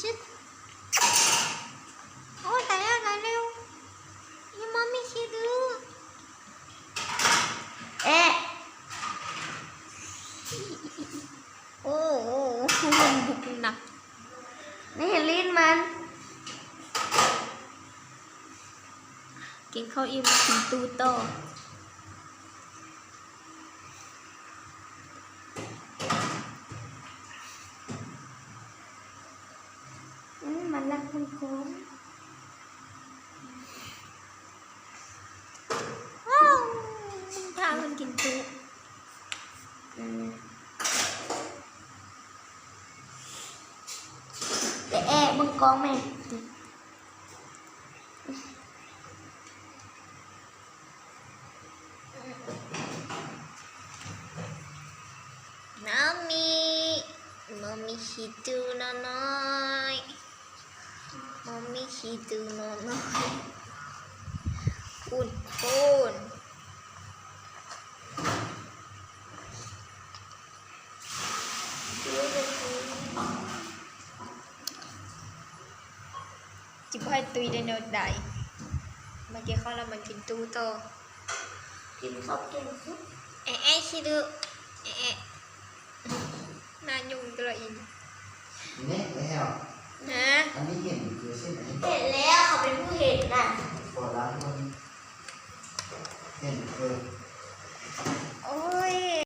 ຊິດ ໂອ້ ຕາຍແລ້ວ ຕາຍແລ້ວ ຍາມອມມີຊິດື້ ແອະ ໂອ້ ໂອ້ ໂອ້ ໜັກ ນີ້ເຫັນລີ້ນມັນ ກິນເຂົ້າອີ່ມ ກິນຕູ້ຕໍ່. ອືມ ມັນລັກມັນໂກງ ວ້າວ ມຶງພາມັນກິນຕູ້ ອືມ ແອະ ເບິ່ງກ້ອງແມ່. ມາມີ ມາມີຂີ້ຕູ້ນ້ອຍໆ ມາມີຂີ້ຕູ້ນ້ອຍໆ ພຸ້ນ ພຸ້ນ. ຈິບໍ່ໃຫ້ຕຸ້ຍໄດ້ແນວໃດ ມາກິນເຂົ້າແລ້ວມັນກິນຕູ້ຕໍ່ ກິນເຂົ້າເກັ່ງສຸດ ແອະໆ ຂີ້ດຸ ແອະໆ ໜ້າຫຍຸ້ງຕະຫຼອດອີ່.